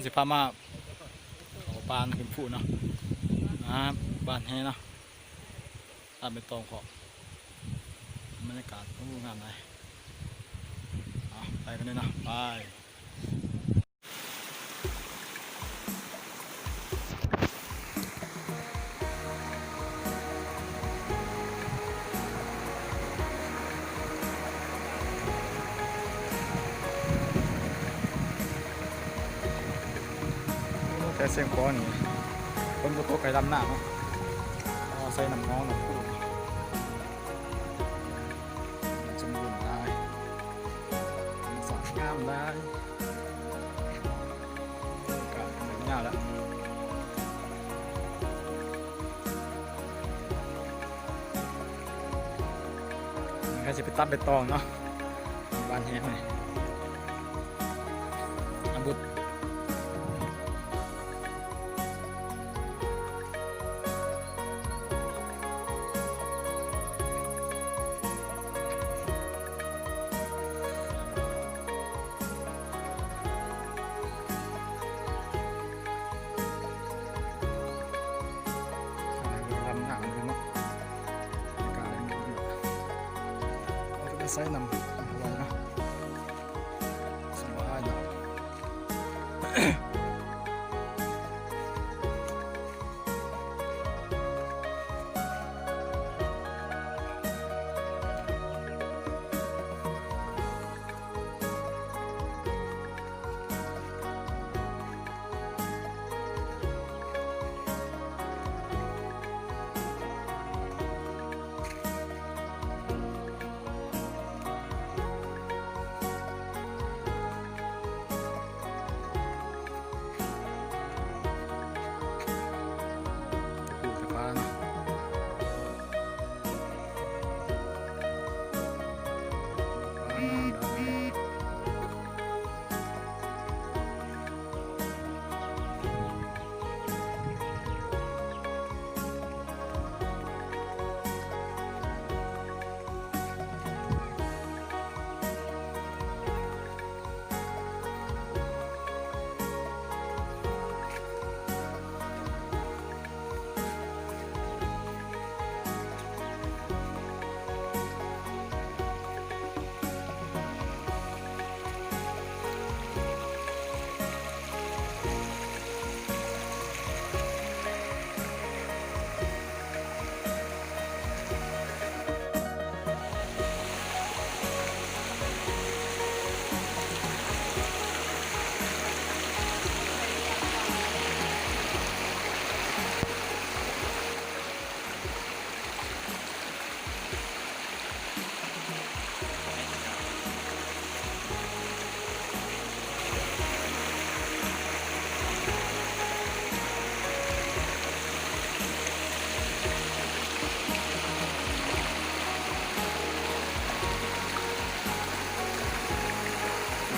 ຊິພາມາເຂົ້າປ່າຂຶ້ນພູເນາະ ຫາບ້ານແຮເນາະ ຕາມໃບຕອງເພາະ ບັນຍາກາດ ໂອ້ ງາມຫຼາຍ. ເອົາ ໄປກັນເລີຍເນາະ ໄປ. ໂອ້ ແຖວຊຽງຂວາງນີ້ ຝົນບໍ່ຕົກໃຫ້ດຳນາເນາະ ເອົາໃສ່ນ້ຳໜອງນ້ຳພູ ສົມບູນຫຼາຍ ສວຍງາມຫຼາຍ ກະຍາວແລ້ວ ກະຊິໄປຕັດໃບຕອງເນາະ ບ້ານແຮໃໝ່ ອາບຸດ. ລຳນ້ຳຢູ່ເນາະ ການເອົາໄປໃສ່ນ້ຳ ສະບາຍເນາະ.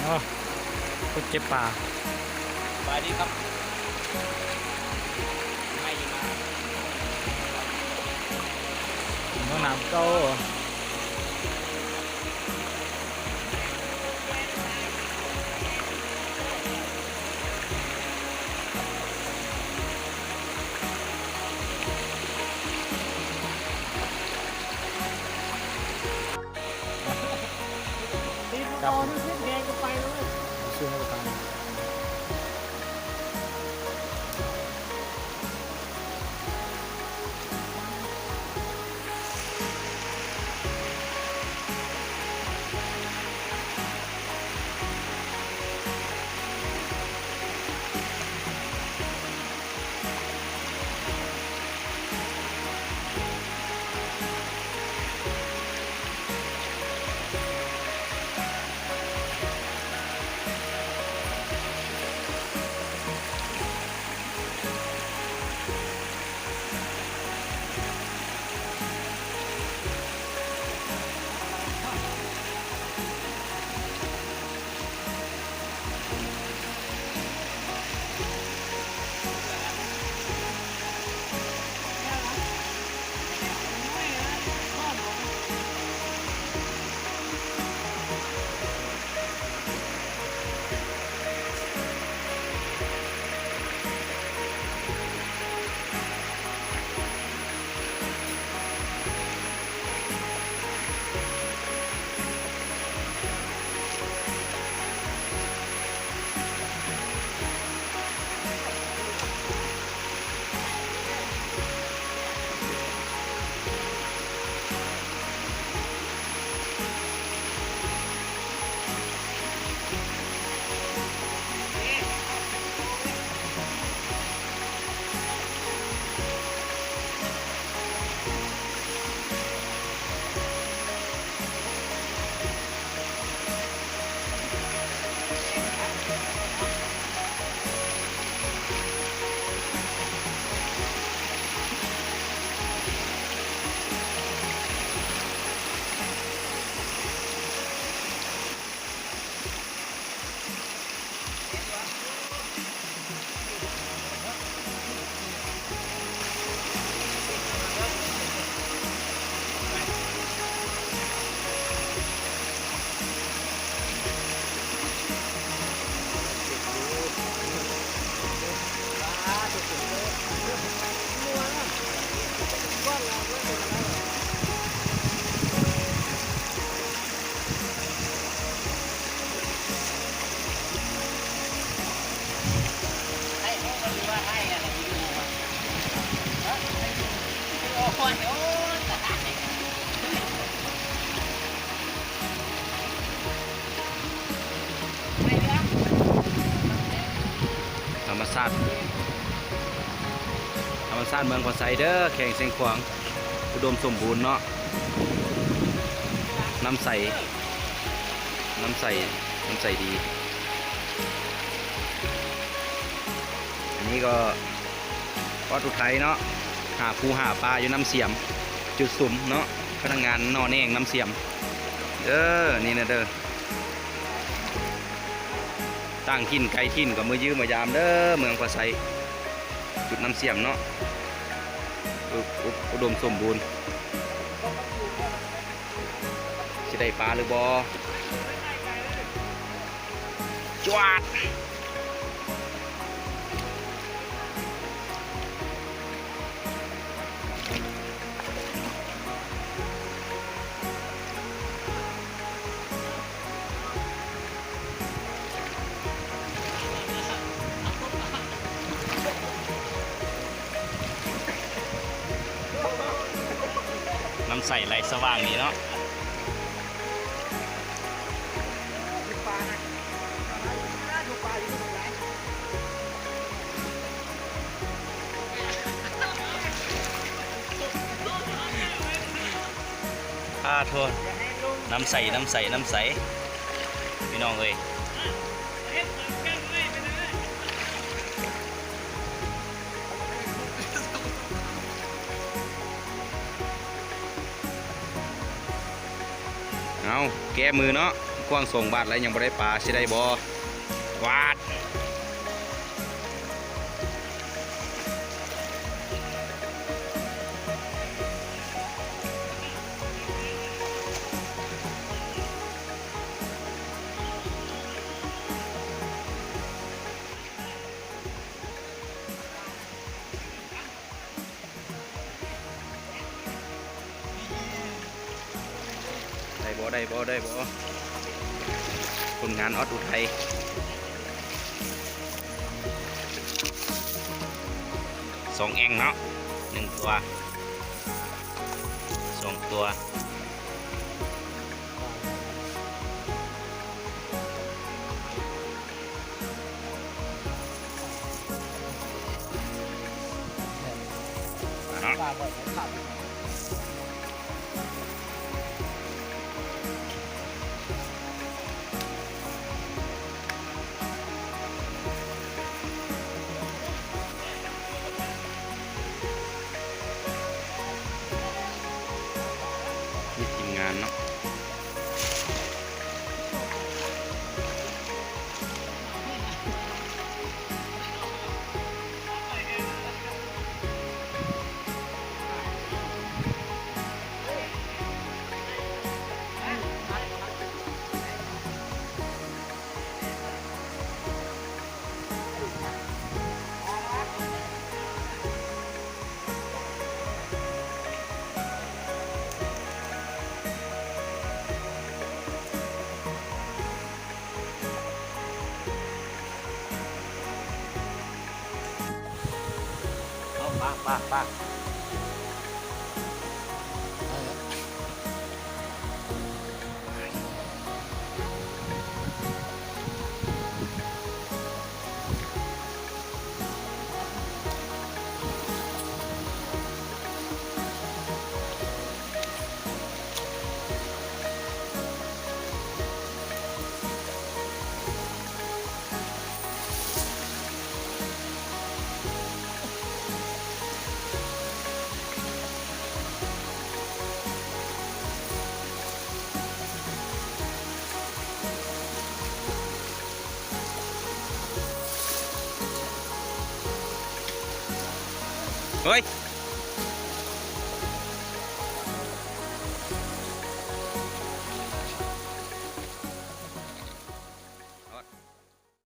ເນາະ ຄົນເກັບປາ. ສະບາຍດີຄັບ ໃຫ້ມາ ຫ້ອງນ້ຳເກົ່າ. ເ ທຳມະຊາດ ທຳມະຊາດເມືອງພະໄຊເດີ ແຂວງຊຽງຂວາງ ອຸດົມສົມບູນເນາະ ນ້ຳໃສ ນ້ຳໃສ ນ້ຳໃສດີ. ອັນນີ້ກໍ ອອດອຸໄທເນາະ ຫາປູຫາປາຢູ່ນ້ຳສຽມ ຈຸດສຸມເນາະ ພະນັກງານໜໍ່ແໜງນ້ຳສຽມເດີ ນີ້ນະເດີ ຕ່າງຖິ່ນໄກຖິ່ນກໍມາຢ້ຽມມາຢາມເດີ ເມືອງພະໄຊ ຈຸດນ້ຳສຽມເນາະ ອຸ ອຸ ອຸດົມສົມບູນ ຊິໄດ້ປາຫຼືບໍ່ ຈວດ. ນ້ຳໃສໄຫຼສະຫວ່າງດີເນາະ. ອາໂທ ນ້ຳໃສ ນ້ຳໃສ ນ້ຳໃສ ພີ່ນ້ອງເອີຍ. ເອົາ ແກ້ມືເນາະ ກວ້າງສອງບາດແລ້ວ ຍັງບໍ່ໄດ້ປາ ຊິໄດ້ບໍ່? ຫວາດ. ໄດ້ບໍ່ ໄດ້ບໍ່ ໄດ້ບໍ່? ຜົນງານອອດອຸໄທ ສອງແອ່ງເນາະ ໜຶ່ງຕົວ ສອງຕົວ. ມີທີມງານເນາະ. ເອົາ ປາ ປາ ປາ. ເຮີ້ຍ